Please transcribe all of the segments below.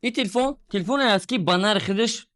Ин телефон телефоне аст, ки ба нархи худаш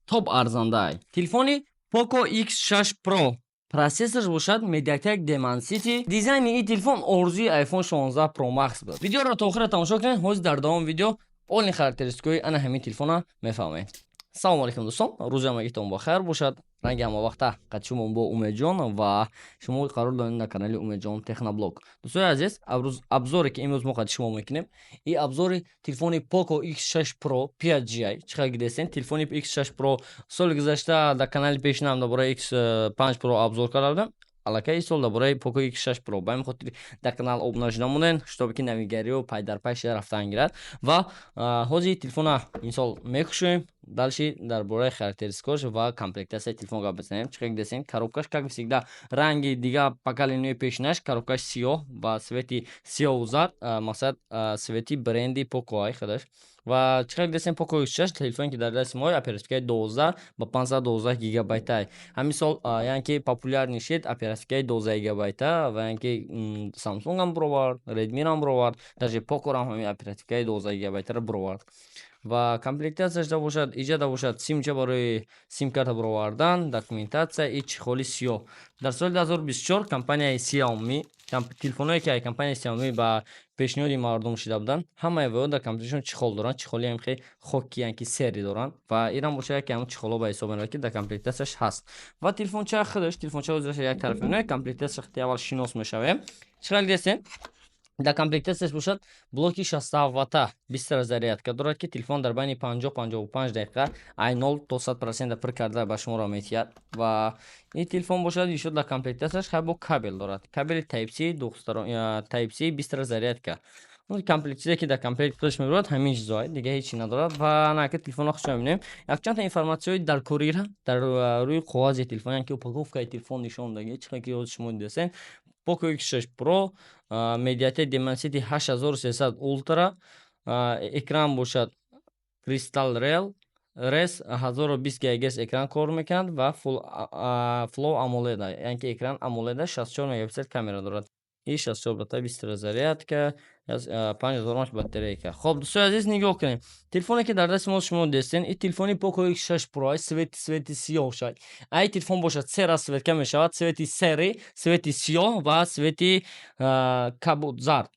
топ арзандаа. Телефони Poco X6 Pro, процессорш бошад MediaTek Dimensity. Дизайни ин телефон орзуи iPhone 16 Pro Max буд. Видеоро то охира тамошо кунед. Ҳозир дар давоми видео полный характеристикаҳои ана ҳамин телефона мефаҳмед. Салому алейкум, дӯстон, рӯзи ҳамагитон ба хайр бошад. Ранги ҳамавақта қад шумо бо Умедҷон ва шумо қарор доред дар канали Умедҷон Техноблог. Дӯстони азиз, обзоре ки имрӯз мо қади шумо мекунем, ин обзори телефони Poco X6 Pro 5G. Чӣ қадр дидестен, телефони X6 Pro соли гузашта дар канали пешинам дар бораи X5 Pro обзор карда будам. Аллакай ин сол дар бораи Poco X6 Pro. Ба ҳамин хотир дар канал обуна шуда монед, чтобы ки навигариҳо пайдарпай шуда рафтан гирад. Ва ҳозир телефона мисол мекушоем, дальше дар бораи характеристикаош ва комплектатсияи телефон гап мезанем. Чӣ қадр дидестен, коробкаш, как всегда, ранги дига поколенияи пешинаш, коробкаш сиёҳ ва цвети сиёҳу зард, мақсад, цвети бренди Poco ай худаш. Ва чӣ қадр дидестен, Poco X6 телефоне, ки дар дасти мо, оперативкаи 12 ба 512 гигабайтай. Ҳамин сол, яъне ки, популярный шид оперативкаи 12 гигабайта ва яъне ки Samsung ам бировард, Redmi-рам бировард, даже Poco-рам ҳамин оперативкаи 12 гигабайтаро бировард. Ва комплектатсияш бошад, иҷада бошад симча барои симкарта бировардан, документатсия и чехоли сиёҳ. Дар соли 2024 компанияи Xiaomi, телефонҳое ки компанияи Xiaomi ба пешниҳоди мардум шида буданд, ҳамаи ваё дар комплекташон чехол доранд, чехоли ҳам хеле хоки, яъне ки серый доранд. Ва инам бошад яке ҳамон чехолҳо ба ҳисоб меравад, ки дар комплектатсияш ҳаст. Ва телефонча худаш, телефонча ҳозираш як тараф мемонад, комплектатсия аввал шинос мешавем. Чӣ қадр дидестен, дар комплектатсияш бошад блоки 67 ватта, быстрая зарядка дорад, ки телефон дар байни 50-55 дақиқа ай 0 то 100% пур карда ба шуморо метиҳад. Ва ин телефон бошад, ишо дар комплектатсияш хай бо кабел дорад, кабели Type-C, Type-C, быстрая зарядка. Комплект, чизе ки дар комплект худаш мебарад, ҳамин чизҳое, дига ҳеҷ надорад. Ва нака телефонро хуш мебинем, якчандта информатсияҳои даркориро дар рӯи коғази телефон, яъне ки упаковкаи телефон нишон додагӣ. Чӣ қадр ки ҳозир шумо дидастед, Poco X6 Pro, MediaTek Dimensity 8300 Ultra, экран бошад Crystal Real Res 1020 ГГц экран кор мекунад ва Flow AMOLED, яъне ки экран AMOLED, 64 мегапиксел камера дорад. И 64 ватта быстрая зарядка, 5000 мАч батарейка. Хоб, дӯстои азиз, нигоҳ кунем. Телефоне, ки дар дасти мо шумо дидестен, ин телефони Poco X6 Pro, ай цвети сиёҳ шай. Ай телефон бошад се расцветка мешавад: цвети серый, цвети сиёҳ ва цвети кабуд зард.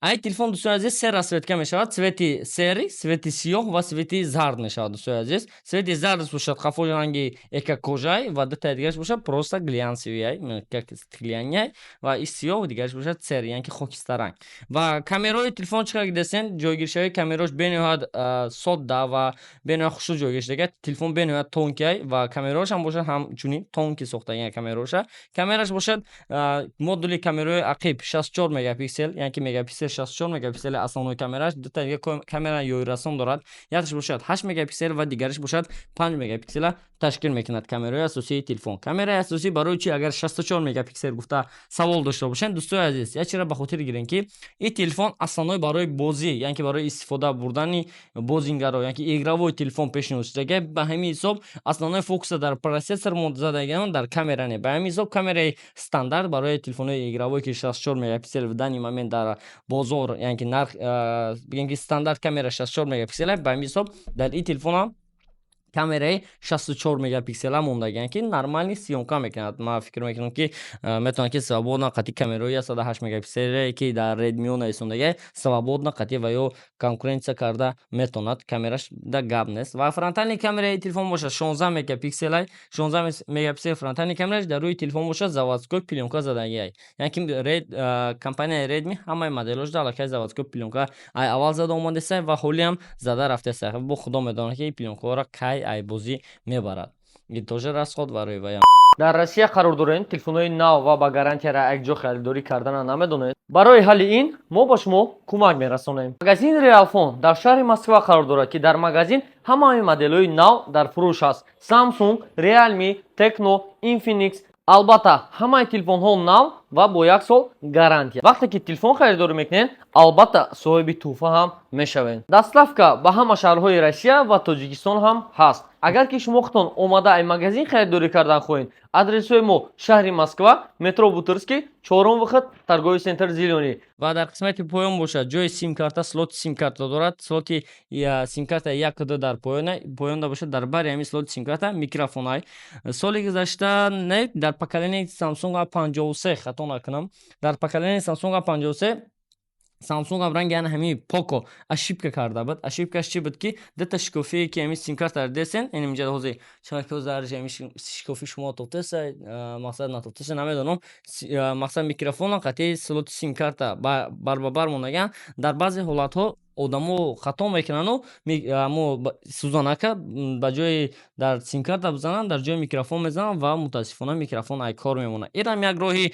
Ай телефон, дӯстони азиз, се расцветка мешавад: цвети серый, цвети сиёҳ ва цвети зард мешавад, дӯстони азиз. Цвети зардаш бошад қафои ранги эко-кожай ва дутаи дигараш бошад просто глянцевый, как стеклянный, ва и сиёҳ, дигараш бошад серый, яъне ки хокистаранг. Ва камераҳои телефон, чӣ қадр дидестен, ҷойгиршавии камераҳош бениҳоят содда ва бениҳоят хушрӯ ҷойгир шудага. Телефон бениҳояд тонкий ва камераҳошам бошад ҳамчунин тонкий сохтагиан камераҳоша. Камераш бошад, модули камераҳои ақиб 64 мегапиксел, яъне ки мегапиксел 64 мегапиксели основной камераш, дута дига камера ёйрасон дорад, якташ бошад 8 мегапиксел ва дигараш бошад 5 мегапиксела ташкил мекунад камераҳои асосии телефон. Камераи асосӣ барои чи агар 64 мегапиксел гуфта савол дошта бошед, дӯстои азиз, як чизро ба хотир гирем, ки ин телефон основной барои бозӣ, яъне ки барои истифода бурдани бозингаро, яъне ки игровой телефон пешниҳод шудага. Ба ҳамин ҳисоб основной фокуса дар процессор задагиан, дар камера не. Ба ҳамин ҳисоб камераи стандарт барои телефонҳои игровой, ки 64 мегапиксел в данный момент дар бозор, яъне ки нарх, бигем ки стандарт камера 64 мегапиксел, ба ҳамин ҳисоб дар ин телефонам камераи 64 мегапиксела мондагиан, ки нормальный съёмка мекунад. Ман фикр мекунам, ки метавонад, ки свободно қати камераҳои 108 мегапикселе, ки дар Redmi нависондагиа, свободно қати ва ё конкуренция карда метавонад. Камераш да гап нест. Ва фронтальный камераи телефон бошад 16 мегапикселай, 16 мегапиксел фронтальный камераш. Дар рӯи телефон бошад заводской плёнка задагиай, яъне ки компанияи Redmi ҳамаи моделҳошда аллакай заводской плёнка ай аввал зада омадесай ва ҳолиам зада рафтесай. Бо худо медонад, ки плёнкаҳоро кай айбозӣ мебарад, ин тоже расход барои ваям. Дар Россия қарор доред, телефонҳои нав ва ба гарантияра якҷо харидорӣ кардана намедонед? Барои ҳалли ин мо ба шумо кӯмак мерасонем. Магазин Реалфон дар шаҳри Москва қарор дорад, ки дар магазин ҳамаи моделҳои нав дар фурӯш аст: Samsung, Realme, Tecno, Infinix. Албатта, ҳамаи телефонҳо нав Ва бо як сол гарантия. Вақте ки телефон харидорӣ мекунед, албатта, соҳиби тӯҳфа ҳам мешавед. Доставка ба ҳама шаҳрҳои Россия ва Тоҷикистон ҳам ҳаст. Агар ки шумо худтон омада ай магазин харидорӣ кардан хоҳед, адресҳои мо: шаҳри Москва, метро Бутырский, чорум выход, торговый центр «Зелёный». Ва дар қисмати поён бошад, ҷои симкарта, слоти симкарта дорад. Слоти симкарта як, ду дар поёна, поёнда бошад, дар бари ҳамин слоти симкарта микрофонай. Соли гузашта не, дар поколенияи Samsung A53, хато накунам, дар поколенияи Samsung A53 Samsung ҳам ранги ана ҳамин Poco ошибка карда буд. Ошибкаш чӣ буд, ки дута шикофие, ки ҳамин симкартаро десен, ин инҷа ҳозир чанд ки ҳозир ҳамин шикофи шумо тофтеса, мақсад натофтеса, намедонам, мақсад микрофона қатъи слоти симкарта бар ба бар мондаган. Дар баъзе ҳолатҳо одамо хато мекунану амо сӯзанака ба ҷои дар симкарта бизананд, дар ҷои микрофон мезананд ва мутаассифона микрофон ай кор мемонад. Инам як роҳи,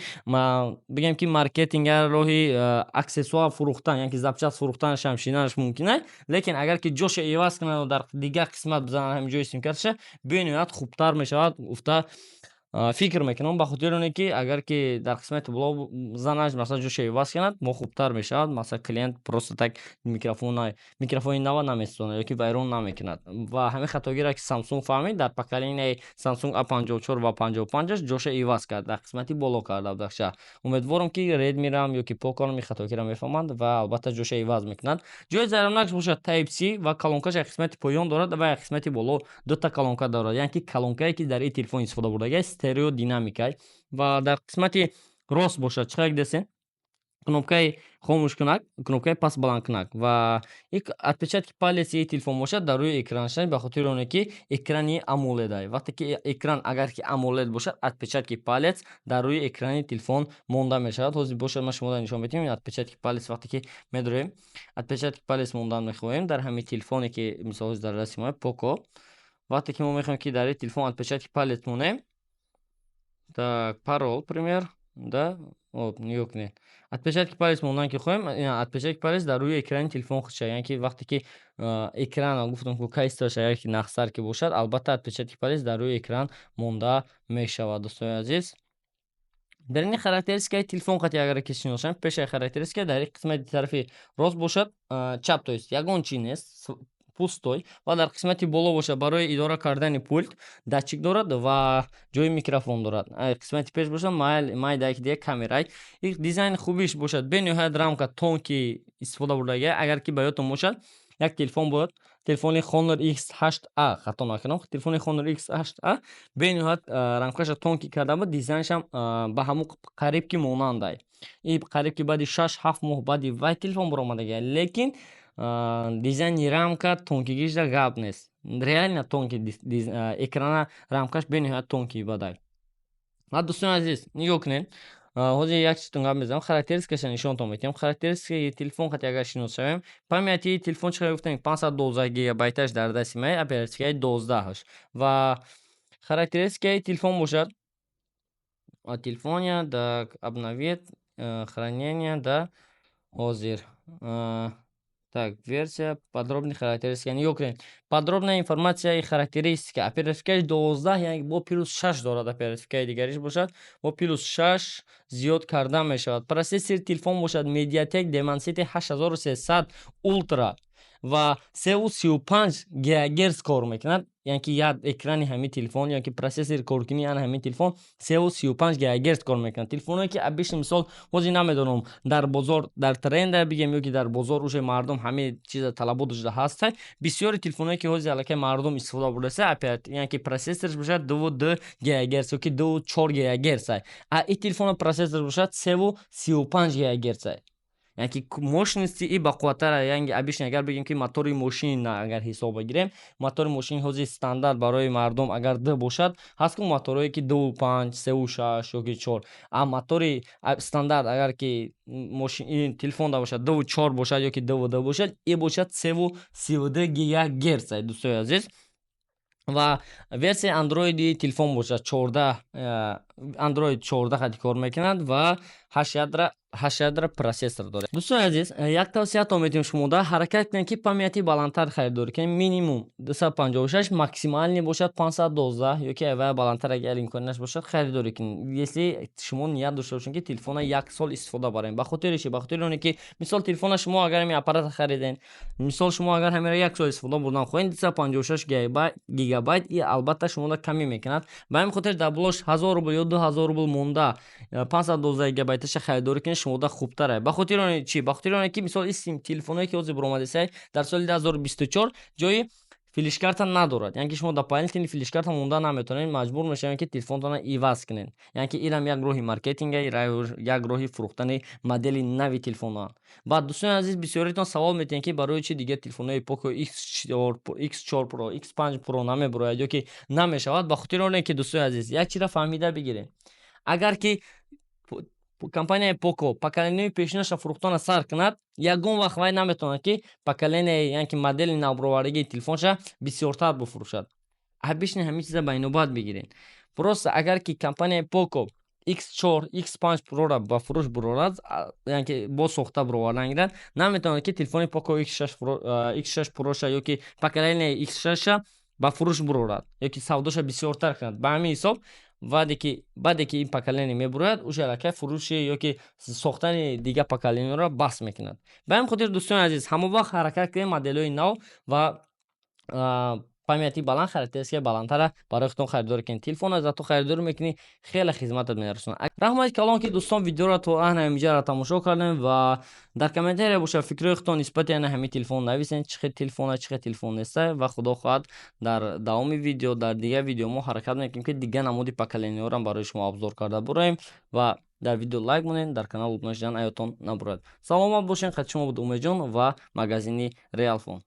бигем, ки маркетинг, як роҳи аксессуар фурӯхтан, яъне ки запчасть фурӯхтанашам шинанаш мумкин аст. Лекин агар ки ҷоша иваз кунанд, дар дигар қисмат бизананд, ҳамин ҷои симкарташа бениҳоят хубтар мешавад, гуфта фикр мекунам, ба хотири оне ки агар ки дар қисмати боло занаш, масалан, ҷоша иваз кунад, мо хубтар мешавад. Масалан, клиент просто так микрофони нава намесӯзонад ё ки вайрон намекунад. Ва ҳамин хатогиро ки Samsung фаҳмид, дар поколенияи Samsung A54 ва 55 ҷоша иваз кард, дар қисмати боло карда будакша. Умедворам, ки Redmi-рам ё ки Poco-рам ин хатогиро мефаҳманд ва албатта ҷоша иваз мекунанд. Ҷои заряднакаш бошад, Type C ва колонкаш як қисмати поён дорад ва як қисмати боло дута колонка дорад, яъне ки колонкае, ки дар ин телефон истифода бурдагиаст, стереодинамикай. Ва дар қисмати рост бошад, чӣ қадр десен, кнопкаи хомӯшкунак, кнопкаи паст баландкунак ва отпечатки палеси телефон бошад, дар рӯи экранаш, ба хотири оне ки экрани AMOLED ай. Вақте ки экран агар ки AMOLED бошад, отпечатки палец дар рӯи экрани телефон монда мешавад. Ҳозир бошад, ман шуморо нишон медиҳам. Отпечатки палец, вақте ки медорем, отпечатки палец мондан мехоҳем дар ҳамин телефоне, ки мисол ҳозир дар дасти мо Poco, вақте ки мо мехоҳем, ки дар ин телефон отпечатки палец монем, так, парол, пример, да, вот, нигоҳ кунед, отпечатки палец мондан ки хоҳем, отпечатки палец дар рӯи экрани телефон худша, яъне ки вақте ки экран, гуфтам ку, качествоаш агар ки нақстар ки бошад, албатта, отпечатки палец дар рӯи экран монда мешавад. Дӯстони азиз, дар ини характеристикаи телефон қати агар ки шиносем, пешаи характеристика дар ин қисмати тарафи рост бошад, чап, то есть ягон чи нест, пустой. Ва дар қисмати боло бошад, барои идора кардани пульт датчик дорад ва ҷои микрофон дорад. Қисмати пеш бошад, майдае ки дига камерай. Дизайни хубиш бошад, бениҳоят рамка тонкий истифода бурдагия. Агар ки ба ёдтон бошад, як телефон буд, телефони Honor X8a, хато накунам, телефони Honor X8a бениҳоят рамкаша тонкий карда буд, дизайншам ба ҳамун қариб ки монандай. И қариб ки баъди 6-7 моҳ баъди вай телефон баромадагия, лекин дизайни рамка тонкигишда гап нест, реально тонкий экрана, рамкаш бениҳоят тонкий бадай. Ва, дӯстони азиз, нигоҳ кунед, ҳозир як чизтон гап мезанам, характеристикаша нишонтон медиҳам. Характеристикаи телефон қати агар шинос шавем, памяти телефон, чӣ гуфтем, 512 гигабайташ дар дасти май, оперативкаи 12-аш. Ва характеристикаи телефон бошад, телефония, так, обновить хранение, да, ҳозир, так, версия, подробный характеристика. Нигоҳ кунед, подробная информация и характеристика: оперативкаи 12, яъне бо плюс шаш дорад, оперативкаи дигариш бошад, бо плюс шаш зиёд карда мешавад. Процессори телефон бошад, Mediatek Dimensity 8300 Ultra ва 3,35 гигагерц кор мекунад, яъне ки як экрани ҳамин телефон ё ки процессори коркунии ана ҳамин телефон 3,35 гигагерц кор мекунад. Телефоное ки обычно, мисол, ҳозир намедонам, дар бозор дар тренда бигем ё ки дар бозор уже мардум ҳамин чиза талабот шуда ҳаста, бисёри телефоное, ки ҳозир аллакай мардум истифода бурдаса, яъне ки процессорш бошад 2,2 гигагерц ё ки 2,4 гигагерц, а ин телефона процессор бошад 3,35 гигагерц, яъне ки мощности и бақувваттар. Яъне обычно агар бигем, ки мотори мошин агар ҳисоб бигирем, мотори мошин ҳозир стандарт барои мардум агар д бошад, ҳаст ку моторое, ки 2,5, 3,6 ё ки чор, а мотори стандарт агар ки телефонда бошад, 2,4 бошад ё ки 2,2 бошад, и бошад 3,32 гигагерц, дӯстои азиз. Ва версияи андроиди телефон бошад 14. Android 14 хати кор мекунад ва 8 ядра процессор дорад. Дӯстони азиз, як тавсиятон метавонем шумода: ҳаракат кунед, ки памяти баландтар харидорӣ кунед, минимум 256, максимальный бошад 512 ё ки айвая баландтар, агар имконияш бошад, харидорӣ кунед, если шумо ният дошта бошед, ки телефона як сол истифода барем. Ба хотири чи? Ба хотири оне ки, мисол, телефона шумо агар ҳамин аппарата хариден, мисол, шумо агар ҳаминро як сол истифода бурдан хоҳед, 256 гигабайт и албатта шуморо камӣ мекунад. Ба ҳамин хотир дар болош 1000 рубл ё 2000 рубл монда 512 гигабайташа харидорӣ кунед, шумода хубтар. Ба хотири оне чи? Ба хотири оне ки, мисол, ин телефоное ки ҳозир баромадесай дар соли 2024, ҷои флешкарта надорад, яъне ки шумо дополнительный флешкарта монда наметавонед, маҷбур мешавед, ки телефонтонро иваз кунед. Яъне ки инам як роҳи маркетинга, як роҳи фурӯхтани модели нави телефонҳоанд. Баъд, дӯстони азиз, бисёритон савол метиҳанд, ки барои чи дигар телефонҳои Poco X4 Pro, X5 Pro намебарояд ё ки намешавад. Ба хотири оне ки, дӯстони азиз, як чизро фаҳмида бигиред: агар ки компанияи Poco поколениҳои пешинаша фурӯхтана сар кунад, ягон вақт вай наметавонад, ки поколение, яъне ки модели навбаровардагии телефонша бисёртар бифурӯшад. Обычно ҳамин чиза ба инобат бигиред. Просто агар ки компанияи Poco X4, X5 Pro-ра ба фурӯш бурорад, яъне ки боз сохта буровардан гирад, наметавонад, ки телефони Poco X6 Pro-ша ё ки поколениеи X6-ша ба фурӯш бурорад ё ки савдоша бисёртар кунад. Ба ҳамин ҳисоб, баъде ки ин поколение мебурояд, уже аллакай фурӯши ё ки сохтани дигар поколениеро бас мекунад. Ба ҳамин хотир, дӯстони азиз, ҳамон вақт ҳаракат кунед, моделҳои нав ва памяти баланд, характеристикаи баландтара барои худтон харидорӣ кунед. Телефон зато харидорӣ мекунӣ, хеле хизматат мерасонад. Раҳмати калон, ки, дӯстон, видеоро то ана ҳаминҷаро тамошо кардем, ва дар комментария боша фикрҳои худтон нисбати ана ҳамин телефон нависед, чӣ хел телефона, чӣ хел телефон неста. Ва худо хоҳад, дар давоми видео, дар дигар видео мо ҳаракат мекунем, ки дигар намуди поколениҳоро барои шумо обзор карда буроем. Ва дар видео лайк монед, дар канал обуна шудан аётон набурад. Саломат бошед. Қад шумо буд Умедҷон ва магазини Реалфон.